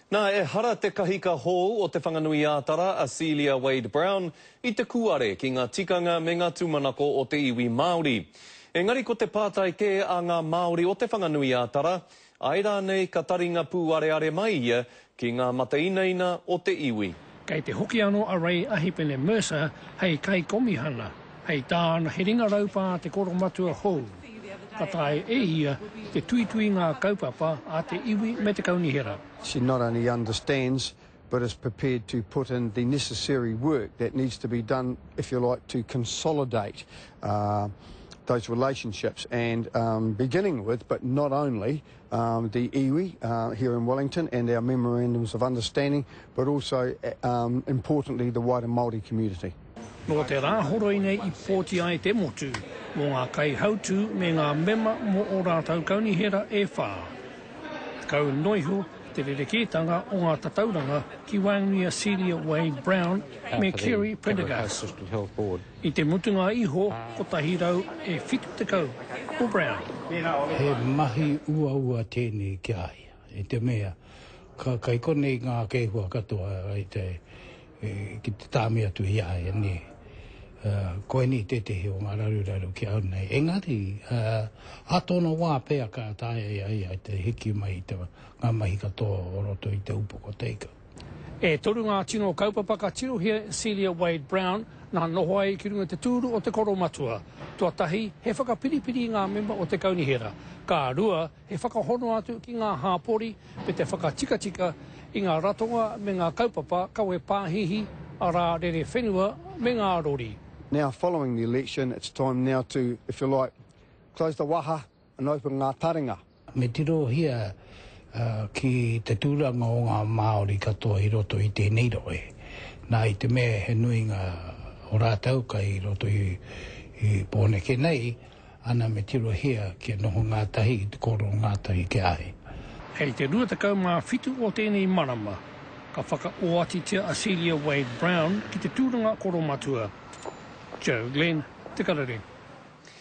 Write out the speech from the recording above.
Nā, ehara te kahika hou o Te Whanganui-ā-Tara, a Celia Wade-Brown, i te kūare ki ngā tikanga me ngā tūmanako o te iwi Māori. Engari ko te pātai kē a ngā Māori o Te Whanganui-ā-Tara, āe rānei ka taringa pūareare mai ia ki ngā matainaina o te iwi? Kei te hoki anō a Ray Ahipene Mercer hei kaikomihana, hei tāna he ringa raupā te koromatua hou. Ka taea e ia te tuitui ngā kaupapa a te iwi me te kaunihera. She not only understands but is prepared to put in the necessary work that needs to be done, if you like, to consolidate those relationships and beginning with, but not only, the iwi here in Wellington and our memorandums of understanding, but also importantly the wider Māori community. Nō te Rāhoroi nei i pōti ai te motu mō ngā kaihautū me ngā mema mō ō rātou kaunihera e whā. Kau noiho te rerekētanga o ngā tatauranga ki waenganui a Celia Wade Brown me Kerry Prendergast. I te mutunga iho, 170 ko Brown. He mahi uaua tēnei ki a ia, i te mea, ka kai konei ngā kēhua katoa i te ki te tāmi atu i a ia, nē. Koinei tētehi o ngā raruraru ki au nei. Engari, ā tōna wā pea ka taea e a ia te hiki mai i te, ngā mahi katoa o roto i te upoko teika. E toru ngā tino kaupapa ka tirohia e Celia Wade Brown nā noho ai ki runga i te tūru o te koromatua. Tuatahi, he whakapiripiri i ngā mema o te kaunihera. Ka rua, he whakahono atu ki ngā hāpori me te whakatikatika i ngā ratonga me ngā kaupapa kawe pāhihi, arā rerewhenua me ngā rori. Now following the election it's time now to, if you like, close the waha and open ngā taringa. Me tirohia ki te tūranga o ngā Māori katoa i roto i tēnei rohe. Nā, i te mea he nui ngā o rātou kai roto i Pōneke nei, Ana me tirohia kia noho ngātahi i te kōrero ngātahi ki a ia. Hei te 27 o tēnei marama, ka whakaoatitia a Celia Wade Brown ki te tūranga koromatua. Joe Glenn, Te Karere.